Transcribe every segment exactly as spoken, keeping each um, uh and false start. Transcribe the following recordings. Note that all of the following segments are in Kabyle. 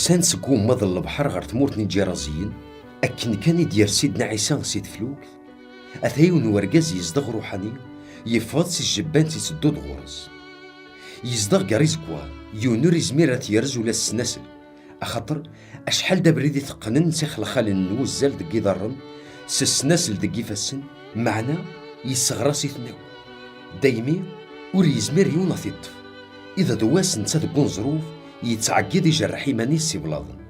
Usan-d seg wemmaḍ n lebḥer ɣer tmurt n Iǧiraẓiyen, akken kan i d-yers Sidna Ɛisa si teflukt, ata yiwen n urgaz yezdeɣ ṛuḥani, yeffeɣ-d si tjebbant itteddu-d ɣur-s. Yezdeɣ gar izeggaɣen, yiwen ur izmir ad t-yerz ula s ssnasel, axaṭer acḥal d abrid i t-qqnen s ixelxalen n wuzzal deg iḍarren, s ssnasel deg ifassen, meɛna yesseɣras-iten akk. Daymi ur yezmir yiwen ad t-iṭṭef. Iḍ d wass netta deg uneẓruf, yettɛeggiḍ ijerreḥ iman-is s iblaḍen.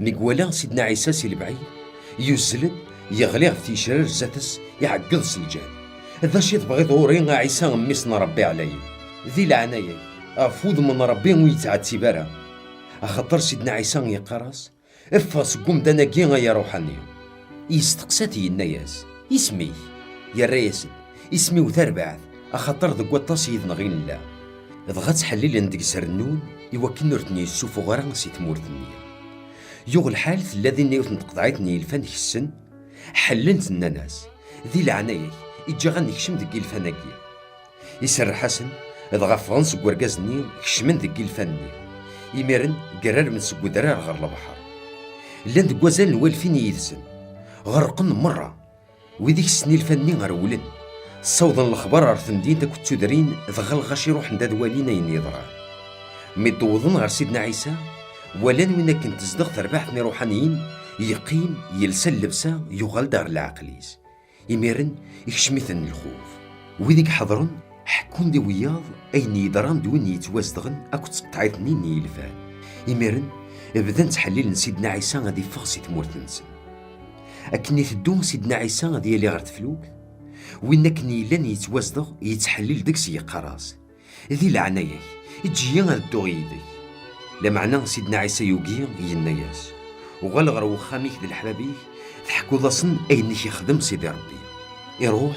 Mi iwala Sidna Ɛisa si lebɛid, yuzzel-d, yeɣli ɣef tgecrar zdat-s, iɛeggeḍ s lǧehd: "D acu i tebɣiḍ ɣur-i, a Ɛisa, mmi-s n Ṛebbi ɛlayen? Di leɛnaya-k, ɣef wudem n Ṛebbi ur yettɛettib ara." Axaṭer Sidna Ɛisa yeqqar-as: "Ffeɣ seg umdan-agi, ay aṛuḥani." Yesteqsa-t, yenna-yas: "Isem-ik?" Yerra-yas-d: "Isem-iw Tarbaɛt, axaṭer deg waṭas yid-neɣ i nella." Dɣa ttḥellilen deg-s rennun i wakken ur ten-yessufuɣ ara si tmurt-nni. Yuɣ lḥal, tella dinna yiwet n tqeḍɛit n yilfan kessen, ḥellen-t, nnan-as: "Di leɛnaya-k, eǧǧ-aɣ ad nekcem deg yilfan-agi." Iserreḥ-asen, dɣa ffɣen seg urgaz-nni, kecmen deg yilfan-nni. Imiren, grarmen seg udrar ɣer lebḥer. Llan deg wazal n walfin yid-sen. Ɣerqen merra. Wid i kessen ilfan-nni rewlen. Ssawḍen lexbar ɣer temdint akked tudrin, dɣa lɣaci ruḥen-d ad walin ayen yeḍran. Mi d-wwḍen ɣer Sidna Ɛisa, walan win akken tezdeɣ terbaɛt n iṛuḥaniyen, yeqqim, yelsa llebsa, yuɣal-d ɣer leɛqel-is. Imiren, ikcem-iten lxuf. Wid i iḥeḍren ḥekkun-d i wiyaḍ ayen yeḍran d win yettwazdɣen akked tqeḍɛit-nni n yilfan. Imiren, bdan ttḥellilen Sidna Ɛisa ad iffeɣ si tmurt-nsen. Akken iteddu Sidna Ɛisa ad yali ɣer teflukt, win akken yellan yettwazdeɣ, yettḥellil deg-s, yeqqar-as: "Di leɛnaya-k, eǧǧ-iyi ad dduɣ yid-k." Lameɛna Sidna Ɛisa yugi, yenna-yas: "Uɣal ɣer wexxam-ik d leḥbab-ik, teḥkuḍ-asen ayen i k-ixdem Sidi Ṛebbi." Iṛuḥ,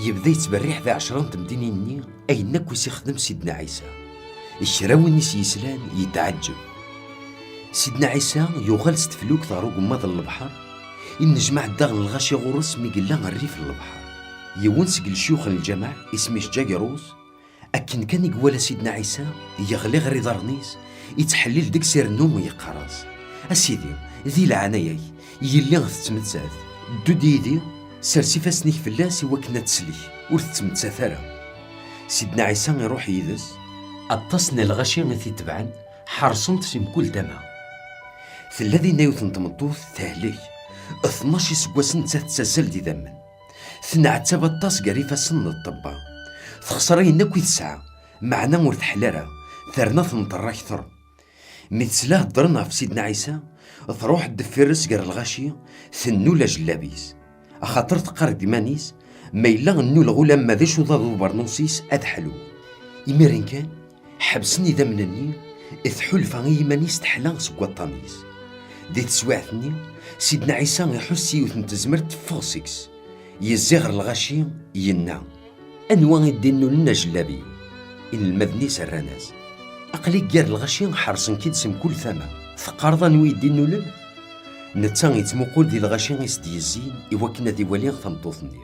yebda yettberriḥ di ɛecṛa n temdinin-nni ayen akk i s-ixdem Sidna Ɛisa. Kra win i s-yeslan yetɛeǧǧeb. Sidna Ɛisa yuɣal s teflukt ɣer ugemmaḍ n lebḥer, innejmaɛ-d daɣen lɣaci ɣur-s mi yella rrif n lebḥer. Yiwen seg lecyux n lǧameɛ, isem-is Ǧagiṛus, akken kan i iwala Sidna Ɛisa, yeɣli ɣer iḍarren-is, ittḥellil deg-s, irennu yeqqar-as: "A Sidi, di leɛnaya-k, yelli tettmettat, ddu-d yid-i, sers ifassen-ik fell-as i wakken ad teslek, ur tettmettat ara." Sidna Ɛisa iṛuḥ yid-s. Aṭas n lɣaci i t-itebɛen, ḥerṣen-t si mkul tama. Tella dinna yiwet n tmeṭṭut tehlek, tnac iseggasen nettat tettazzal d idammen. Tenɛettab aṭas gar ifassen n ṭṭebba. Texṣer ayen akk i tesɛa, meɛna ur teḥla ara, terna tenṭer akter. Mi tesla heddren ɣef Sidna Ɛisa, truḥ deffir-s gar lɣaci, tennul ajellab-is. Axaṭer teqqar deg iman-is: "Ma yella nnuleɣ ulamma d icuḍaḍ ubernus-is, ad ḥluɣ." Imiren kan, ḥebsen idammen-nni, tḥulfa i yiman-is teḥla seg waṭṭan-is. Di teswiɛt-nni, Sidna Ɛisa iḥuss s yiwet n tezmert teffeɣ seg-s. Yezzi ɣer lɣaci, yenna: "Anwa i d-innulen ajellab-iw?" Inelmaden-is rran-as: "Aql-ik gar lɣaci, ḥerṣen-k-id si mkul tama. Teqqareḍ anwa i d-innulen?" Netta yettmuqul di lɣaci i s-d-yezzin i wakken ad iwali tameṭṭut-nni.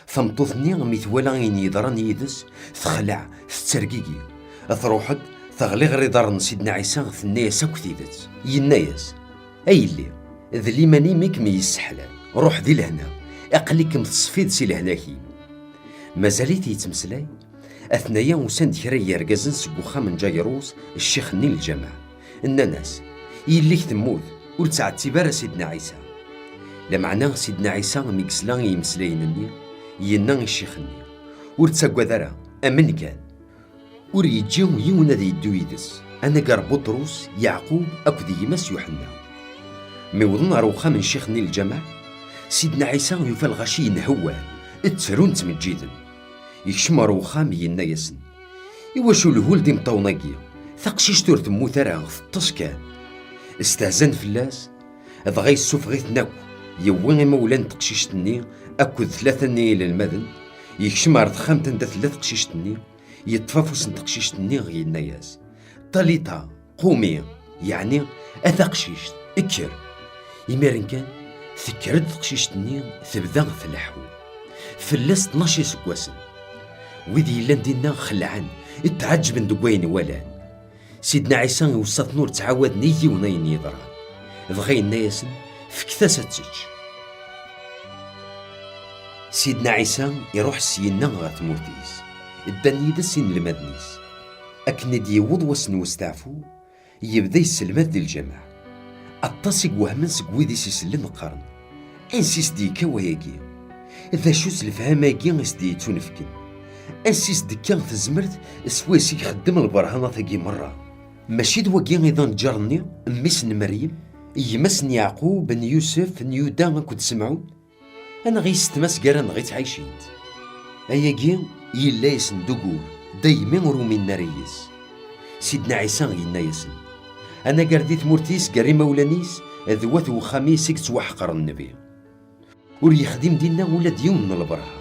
Tameṭṭut-nni, mi twala ayen yeḍran yid-s, texleɛ, tettergigi. Truḥ-d, teɣli ɣer iḍarren n Sidna Ɛisa, tenna-yas akk tidet. Yenna-yas: "A yelli, d liman-im i kem-yesseḥlan. Ruḥ di lehna, aql-ikem teṣfiḍ si lehlak-im." Mazal-it yettmeslay, atnaya usan-d kra n yergazen seg uxxam n Ǧayiṛus, ccix-nni n lǧameɛ. Nnan-as: "Yelli-k temmut, ur ttɛettib ara Sidna Ɛisa." Lameɛna Sidna Ɛisa, mi yesla i yimeslayen-nni, yenna i ccix-nni: "Ur ttaggad ara, amen kan." Ur yeǧǧi yiwen ad yeddu yid-s, anagar Buṭrus, Yeɛqub akked gma-s Yuḥenna. Mi wwḍen ɣer uxxam n ccix-nni n lǧameɛ, Sidna Ɛisa yufa lɣaci yenhewwan, ttrun ttmeǧǧiden. Yekcem ɣer uxxam, yenna-yasen: "Iwacu lhul d imeṭṭawen-agi? Taqcict ur temmut ara, teṭṭes kan." Stehzan fell-as, dɣa yessufeɣ-iten akk. Yewwi imawlan n teqcict-nni akked tlata-nni inelmaden, yekcem ɣer texxamt anda tella teqcict-nni, yeṭṭef afus n teqcict-nni, yenna-yas: "Talita, qumi", yeɛni: "A taqcict, kker." Imiren kan, tekker-d teqcict-nni, tebda tleḥḥu. Fell-as tnac iseggasen. Wid yellan dinna xelɛen, tɛeǧǧben deg wayen walan. Sidna Ɛisa iweṣṣa-ten ur ttɛawaden i yiwen ayen yeḍran, dɣa yenna-yasen: "Fket-as ad tečč." Sidna Ɛisa iruḥ syenna ɣer tmurt-is, ddan yid-s inelmaden-is. Akken i d-yewweḍ wass n westeɛfu, yebda yesselmad di lǧameɛ. Aṭas i iwehmen seg wid i s-isellen qqaren: "Ansi i s-d-yekka wayagi? D acu-tt lefhama-agi i s-d-yettunefken? Ansi i s-d-tekka tezmert swayes i ixeddem lberhanat-agi merra? Mačči d wagi i d aneǧǧar-nni, mmi-s n Meryem, gma-s n Yeɛqub, n Yusef, n Yuda akked Semɛun? Anɣa yessetma-s gar-aneɣ i ttɛicint?" Ayagi yella-yasen d ugur, daymi ur uminen ara yes. Sidna Ɛisa yenna-yasen: "Anagar di tmurt-is gar imawlan-is d wat wexxam-is i yettwaḥeqren nnbi. Ur yexdim dinna ula d yiwen n lberha.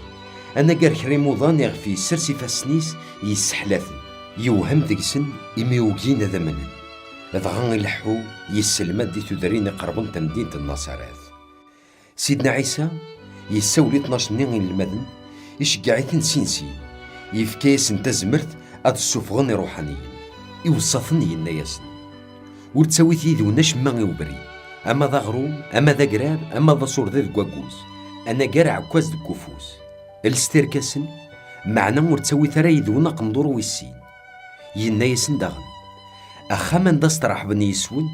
Anagar kra imuḍan iɣef yessers ifassen-is, yesseḥla-ten. Yewhem deg-sen imi ugin ad amnen." Dɣa ileḥḥu, yesselmad di tudrin iqerben tamdint n Nasaret. Sidna Ɛisa yessawel i tnac-nni inelmaden, iceggeɛ-iten sin sin, yefka-yasen tazmert ad ssufɣen iṛuḥaniyen. Iweṣṣa-ten, yenna-yasen: "Ur ttawit yid-wen acemma i ubrid, ama d aɣrum, ama d agrab, ama d aṣurdi deg waggus, anagar aɛekkaz deg ufus. Lset irkasen, meɛna ur ttawit ara yid-wen aqendur wis sin." Yenna-yasen daɣen: "Axxam anda steṛḥben yes-wen,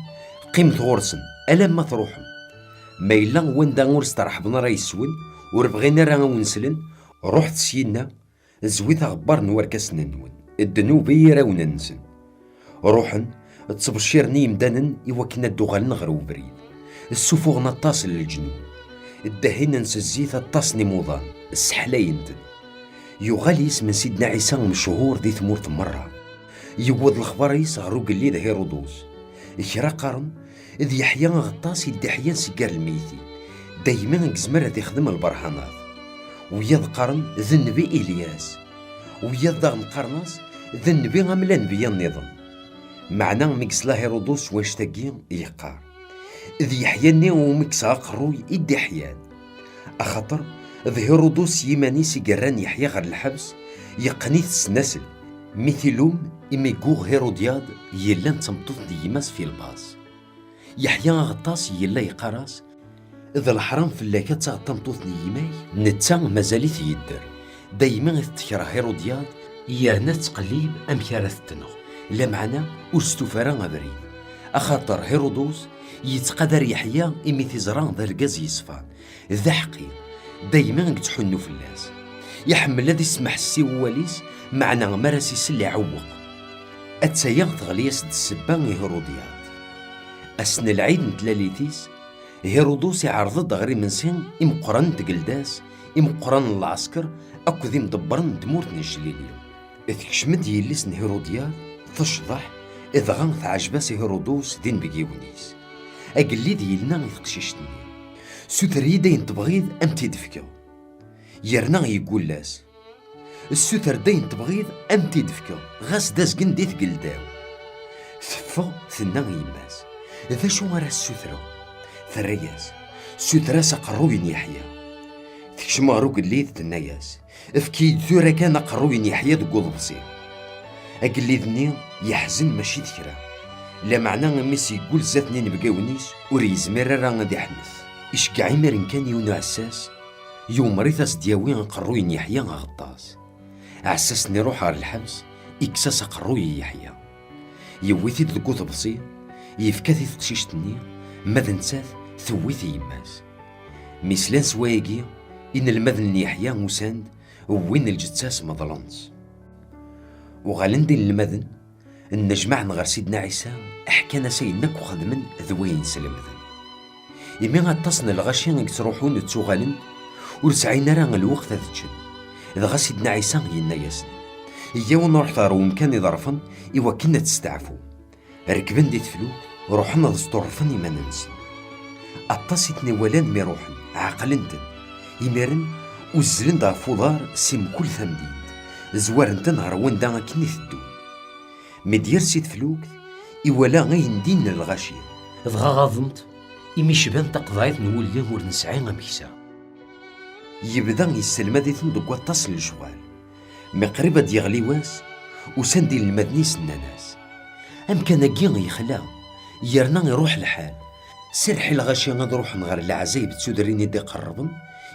qqimet ɣur-sen alamma truḥem. Ma yella wanda ur steṛḥben ara yes-wen, ur bɣin ara a wen-slen, ruḥet syenna, zwit aɣebbar n warkasen-nwen, ddnub i yirawen-nsen." Ruḥen, ttbecciren i yimdanen i wakken ad d-uɣalen ɣer ubrid. Ssufuɣen aṭas n leǧnun, ddahinen s zzit aṭas n imuḍan, sseḥlayen-ten. Yuɣal yisem n Sidna Ɛisa mechuṛ di tmurt merra. Yewweḍ lexbar-is ɣer ugellid Hiṛudus. Kra qqaren d Yeḥya Aɣeṭṭas i d-iḥyan seg gar lmeytin, daymi i yezmer ad ixdem lberhanat. Wiyaḍ qqaren d nnbi Ilyas. Wiyaḍ daɣen qqaren-as d nnbi am lanbiya nniḍen. Meɛna mi yesla Hiṛudus s wannect-agi, yeqqar: "D Yeḥya-nni umi kkseɣ aqerruy i d-iḥyan." Axaṭer d Hiṛudus s yiman-is i yerran Yeḥya ɣer lḥebs, yeqqen-it s nnasel, mi t-ilum imi yuɣ Hiṛudyad yellan d tameṭṭut n gma-s Filbas. Yeḥya Aɣeṭṭas yella yeqqar-as: "D leḥram fell-ak ad taɣeḍ tameṭṭut n gma-k, netta mazal-it yedder, daymi i t-tekṛeh Hiṛudyad, yerna tettqellib amek ara t-tenɣ, lameɛna ur s-tufi ara abrid, axaṭer Hiṛudus yettqadar Yeḥya imi t-iẓra d argaz yeṣfan, d aḥeqqi, daymi i yettḥunnu fell-as. Iḥemmel ad isemḥessi wawal-is, meɛna mi ara s-isell iɛewweq." Attaya teɣli-as-d ssebba i Hiṛudyad. Ass n lɛid n tlalit-is, Hiṛudus iɛreḍ-d ɣer imensi imeqqranen n tgelda-s, imeqqranen n lɛesker akked imḍebbren n tmurt n Jlili. Tekcem-d yelli-s n Hiṛudyad, tecḍeḥ, dɣa teɛjeb-as i Hiṛudus d inebgiwen-is. Agellid yenna i teqcict-nni: "Suter-iyi-d ayen tebɣiḍ, am t-id-fkeɣ." Yerna yeggul-as: "Ssuter-d ayen tebɣiḍ, am t-id-fkeɣ, ɣas d azgen di tgelda-w." Teffeɣ, tenna i yemma-s: "D acu ara ssutreɣ?" Terra-yas: "Ssuter-as aqerruy n Yeḥya." Tekcem ɣer ugellid, tenna-yas: "Efk-iyi-d tura kan aqerruy n Yeḥya deg uḍebsi." Agellid-nni yeḥzen mačči d kra, lameɛna imi s-yeggul zdat n yinebgawen-is, ur yezmir ara ad iḥennet. Iceggeɛ imiren kan yiwen uɛessas, yumer-it ad s-d-yawi aqerruy n Yeḥya Aɣeṭṭas. Aɛessas-nni iruḥ ɣer lḥebs, ikkes-as aqerruy i Yeḥya. Yewwi-t-id deg uḍebsi, yefka-t i teqcict-nni, ma d nettat tewwi-t i yemma-s. Mi slan s wayagi, inelmaden n Yeḥya usan-d, wwin lǧetta-s, meḍlen-tt. Uɣalen-d inelmaden, nnejmaɛen ɣer Sidna Ɛisa, ḥkan-as ayen akk xedmen d wayen slemden. Imi aṭas n lɣaci i yettruḥun d ttuɣalen, ur sɛin ara lweqt ad ččen. Dɣa Sidna Ɛisa yenna-yasen: "Iyyaw ad nruḥet ɣer wemkan iḍerfen i wakken ad testeɛfum." Rekben di teflukt, ruḥen ad sṭurfen iman-nsen. Aṭas i ten-iwalan mi ruḥen, ɛeqlen-ten. Imiren, uzzlen-d ɣef uḍar si mkul tamdint, zwaren-ten ɣer wanda akken i teddun. Mi d-yers si teflukt, iwala ayendin n lɣaci. Dɣa ɣaḍen-t, imi cban taqeḍɛit n wulli ur nesɛi ameksa. Yebda yesselmad-iten deg waṭas n lecɣal. Mi qrib ad d-yeɣli wass, usan-d inelmaden-is, nnan-as: Amkan-agi yexla, yerna iruḥ lḥal. Serreḥ i lɣaci ad ruḥen ɣer leɛzayeb d tudrin i d-iqerrben,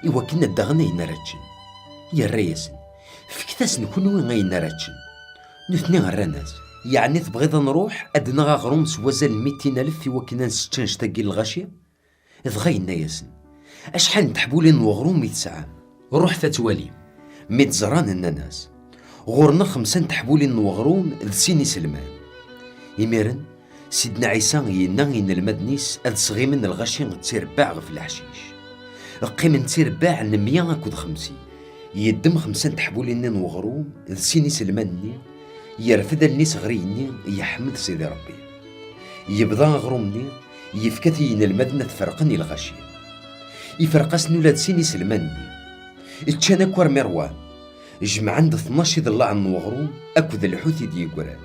iwakken ad d-aɣen ayen ara ččen. Yerra-yasen: "Fket-asen kunwi ayen ara ččen." Nutni rran-as: "Yeɛni tebɣiḍ ad nruḥ ad d-naɣ aɣrum s wazal n mitin alef iwakken ad nsečč annect-agi n lɣaci?" Dɣa yenna-yasen: "Acḥal n teḥbulin n weɣrum i tesɛam? Ruḥet ad twalim." Mi tt-ẓran, nnan-as: "Ɣur-neɣ xemsa n teḥbulin n weɣrum d sin iselman." Imiren, Sidna Ɛisa yenna i yinelmaden-is ad sɣimen lɣaci d tirebbaɛ ɣef leḥcic. Qqimen d tirebbaɛ n mya akked xemsin. Yeddem xemsa n teḥbulin-nni n weɣrum d sin iselman-nni, yerfed allen-is ɣer yigenni, yeḥmed Sidi Ṛebbi. Yebḍa aɣrum-nni, yefka-t i yinelmaden ad t-ferqen i lɣaci. Iferq-asen ula d sin iselman-nni. Ččan akk armi ṛwan. Jemɛen-d tnac iḍellaɛen n weɣrum akked lḥut i d-yeggran.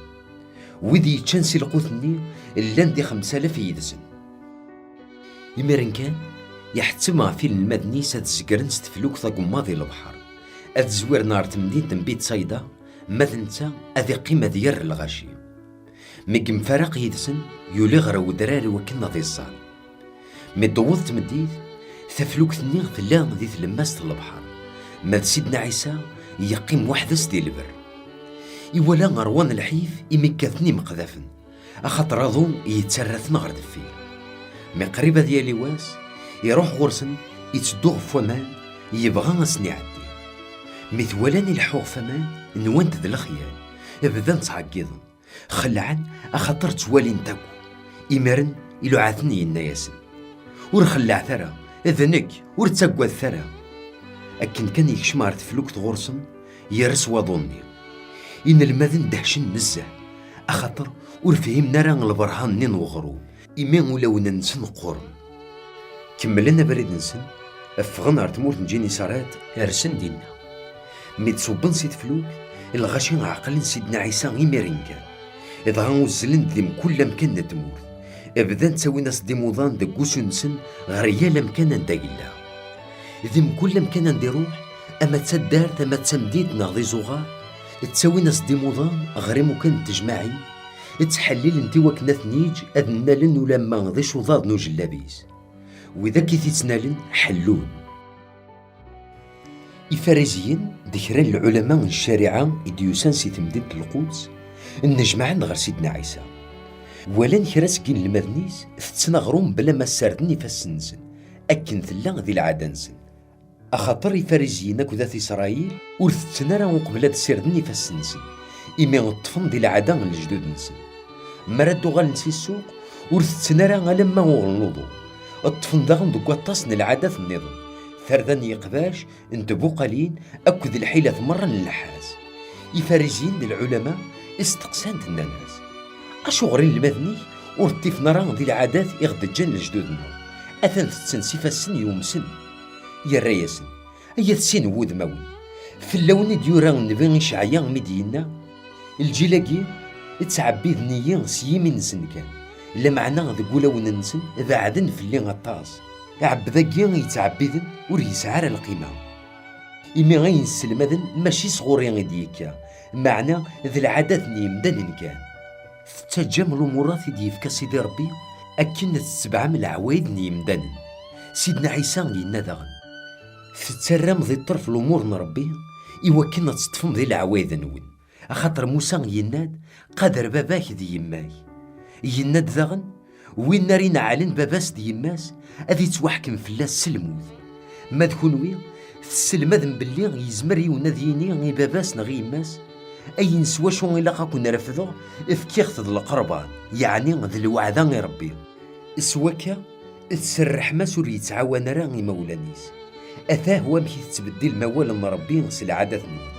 Wid yeččan si lqut-nni llan di xemsa alaf yid-sen. Imiren kan, iḥettem ɣef yinelmaden-is ad zegren s teflukt agemmaḍ i lebḥer, ad zwiren ɣer temdint n Bitsayda, ma d netta ad iqqim ad yerr lɣaci. Mi yemfaraq yid-sen, yuli ɣer wedrar iwakken ad iẓẓal. Mi d-tewweḍ tmeddit, taflukt-nni tella di tlemmast n lebḥer, ma d Sidna Ɛisa yeqqim weḥd-s di lberr. Iwala ṛwan lḥif imi kkaten imeqdafen, axaṭer aḍu yettarra-ten ɣer deffir. Mi qrib ad yali wass, iruḥ ɣur-sen, itteddu ɣef waman, yebɣa ad sen-iɛeddi. Mi t-walan ileḥḥu ɣef waman, nwan-t d lexyal, bdan ttɛeggiḍen, xelɛen, axaṭer ttwalin-t akk. Imiren, iluɛa-ten, yenna-yasen: "Ur xelɛet ara, d nekk, ur ttaggadet ara." Akken kan yekcem ɣer teflukt ɣur-sen, yerres waḍu-nni. Inelmaden dehcen nezzeh, axaṭer ur fhimen ara lberhan-nni n weɣrum, imi ulawen-nsen qquren. Kemmlen abrid-nsen, ffɣen ɣer tmurt n Ǧinisarat, rsen dinna. Mi d-ṣubben si teflukt, lɣaci ɛeqlen Sidna Ɛisa imiren kan. Dɣa uzzlen-d di mkul amkan n tmurt. Bdan ttawin-as-d imuḍan deg wusu-nsen ɣer yal amkan anda yella. Di mkul amkan anda iruḥ, ama d taddart, ama d tamdint neɣ d izuɣar, ttawin-as-d imuḍan ɣer imukan n tejmaɛin, ttḥellilen-t iwakken ad ten-yeǧǧ ad nnalen ulamma d icuḍaḍ n ujellab-is. Widak i t-ittnalen ḥellun. Ifariziyen d kra n lɛulama n ccariɛa i d-yusan si temdint n Lquds, nnejmaɛen ɣer Sidna Ɛisa. Walan kra seg yinelmaden-is tetten aɣrum bla ma ssarden ifassen-nsen, akken tella di lɛada-nsen. Axaṭer Ifariziyen akked At Isṛayil ur tetten ara uqbel ad ssirden ifassen-nsen, imi ṭṭfen di lɛada n lejdud-nsen. Mi ara d-uɣalen si ssuq, ur tetten ara alamma uɣlen uḍu. Ṭṭfen daɣen deg waṭas n lɛadat nniḍen, tarda n yeqbac, n tbuqalin akked lḥilat merra n lḥas. Ifariziyen d lɛulama isteqsan-t, nnan-as: "Acuɣer inelmaden-ik ur ṭṭifen ara di lɛadat i ɣ-d-ǧǧan lejdud-nneɣ? Atan tetten s ifassen yumsen." Yerra-yasen: "Ay at sin n wudmawen, fell-awen i d-yura nnbi Icɛaya mi d-yenna: Lǧil-agi ttɛebbiden-iyi s yimi-nsen kan, lameɛna deg wulawen-nsen beɛden fell-i aṭas. Aɛebbed-agi i yettɛebbiden ur yesɛi ara lqima." Imi ayen sselmaden mačči sɣur-i i d-yekka, meɛna d lɛadat n yemdanen kan. Tettaǧǧam lumurat i d-yefka Sidi Ṛebbi akken ad tetebɛem leɛwayed n yemdanen. Sidna Ɛisa yenna daɣen: "Tettarram di ṭṭerf lumuṛ n Ṛebbi iwakken ad teṭṭfem di leɛwayed-nwen. Axaṭer Musa yenna-d: 'Qader baba-k d yemma-k.'" Yenna-d daɣen: "Win ara ineɛlen baba-s d yemma-s, ad ittwaḥkem fell-as s lmut." Ma d kunwi, tesselmadem belli yezmer yiwen ad yini i baba-s neɣ i yemma-s: "Ayen s wacu ilaq ad ken-refdeɣ, fkiɣ-t d lqerban, yeɛni d lweɛda i Ṛebbi." S wakka, tserrḥem-as ur yettɛawan ara imawlan-is. Atah wamek i tettbeddilem awal n Ṛebbi s lɛadat-nwen.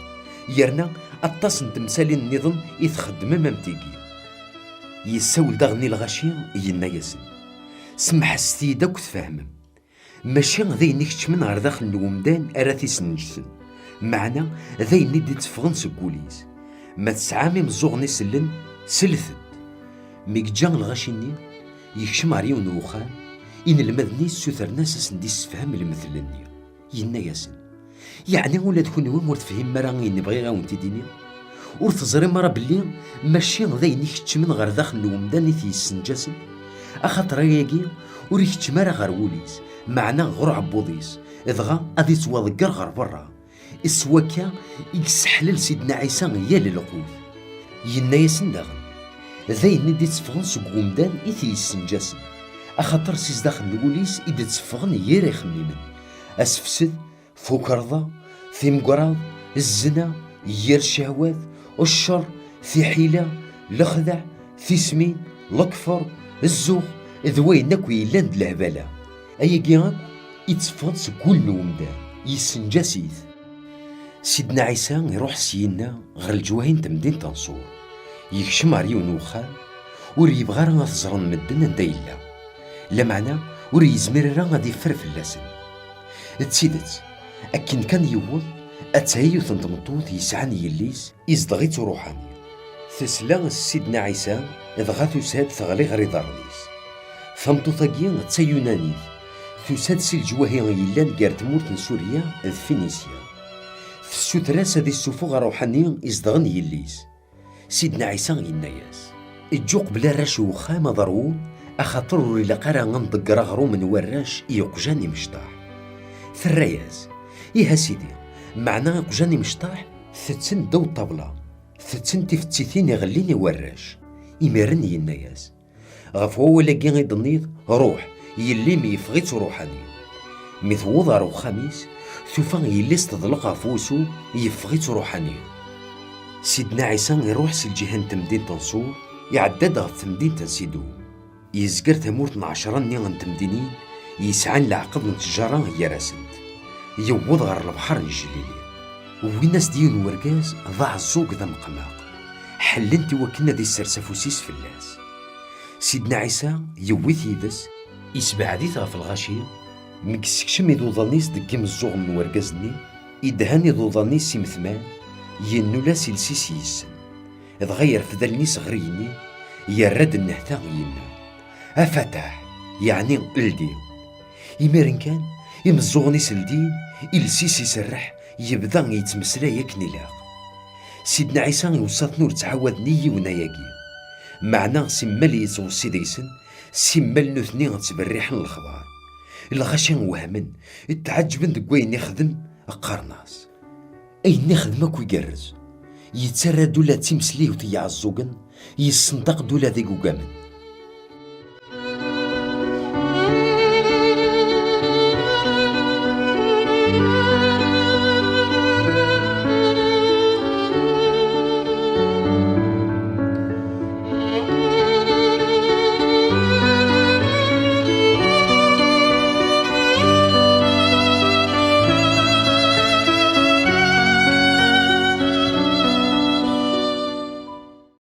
Yerna aṭas n temsalin nniḍen i txeddmem am tigi. Yessawel daɣen i lɣaci, yenna-yasen: "Semḥeset-iyi-d akk tfehmem. Mačči d ayen ikeččmen ɣer daxel n umdan ara t-isneǧsen, meɛna d ayen i d-itteffɣen seg wul-is. Ma tesɛam imeẓẓuɣen isellen, slet-d." Mi yeǧǧa lɣaci-nni, yekcem ɣer yiwen n uxxam, inelmaden-is ssutren-as ad sen-d-issefhem lemtel-nni. Yenna-yasen: "Yeɛni ula d kunwi ur tefhimem ara ayen bɣiɣ ad wen-t-id-iniɣ? Ur teẓrim ara belli mačči d ayen ikeččmen ɣer daxel n umdan i t-yessenǧasen? Axaṭer ayagi ur ikeččem ara ɣer wul-is, meɛna ɣer uɛebbuḍ-is, dɣa ad ittwaḍegger ɣer berra. S wakka i yesseḥlel Sidna Ɛisa yal lqut. Yenna-yasen daɣen: "D ayen i d-itteffɣen seg umdan i t-yessenǧasen, axaṭer si zdaxel n wul-is i d-tteffɣen yir ixemmimen: asefsed, tukerḍa, timgerraḍ, zzna, yir ccehwat, ccer, tiḥila, lexdeɛ, tismin, lekfer, zzux, d wayen akk yellan d lehbala. Ayagi akk itteffeɣ-d seg wul n umdan, yessenǧas-it." Sidna Ɛisa iruḥ syenna ɣer leǧwahi n temdint n Ṣur. Yekcem ɣer yiwen n uxxam, ur yebɣi ara ad t-ẓren medden anda yella, lameɛna ur yezmir ara ad yeffer fell-asen. D tidet, akken kan yewweḍ, atta yiwet n tmeṭṭut yesɛan yelli-s izdeɣ-itt uṛuḥani. Tesla s Sidna Ɛisa, dɣa tusa-d teɣli ɣer iḍarren-is. Tameṭṭut-agi d tayunanit, tusa-d si leǧwahi yellan gar tmurt n Surya d Finisya. Tessuter-as ad issufuɣ aṛuḥani izedɣen yelli-s. Sidna Ɛisa yenna-yas: "Eǧǧ uqbel arrac n uxxam ad ṛwun, axaṭer ur ilaq ara ad nḍegger aɣrum n warrac i iqjan imecṭaḥ." Terra-yas: "Ih a Sidi, meɛna iqjan imecṭaḥ tetten ddaw ṭṭabla, tetten tifettitin iɣellin i warrac." Imiren yenna-yas: "Ɣef wawal-agi i d-tenniḍ, ruḥ, yelli-m yeffeɣ-itt uṛuḥani." Mi tewweḍ ɣer uxxam-is, tufa yelli-s teḍleq ɣef wusu, yeffeɣ-itt uṛuḥani. Sidna Ɛisa iruḥ si lǧiha n temdint n Ṣur, iɛedda-d ɣef temdint n Sidum. Yezger tamurt n ɛecṛa-nni n temdinin yesɛan leɛqed n ttjara gar-asent. Yewweḍ ɣer lebḥer n Jlili. Wwin-as-d yiwen n wergaz d aɛeẓẓug d ameqmaq. Ḥellen-t i wakken ad issers afus-is fell-as. Sidna Ɛisa yewwi-t yid-s, isebɛed-it ɣef lɣaci, mi yessekcem iḍuḍan-is deg imeẓẓuɣen n wergaz-nni, idhan iḍuḍan-is s imetman, yennul-as iles-is yes-sen. Dɣa yerfed allen-is ɣer yigenni, yerra-d nnehta, yenna: "A Fataḥ!" yeɛni ldi. Imiren kan, imeẓẓuɣen-is ldin, iles-is iserreḥ, yebda yettmeslay akken ilaq. Sidna Ɛisa iweṣṣa-ten ur ttɛawaden i yiwen ayagi. Meɛna simmal yettweṣṣi deg-sen, simmal nutni ttberriḥen lexbar. Lɣaci wehmen, tɛeǧǧben deg wayen ixdem, qqaren-as: "Ayen ixdem akk igerrez. Yettarra-d ula d timesliwt i yiɛeẓẓugen, yessenṭaq-d ula d igugamen."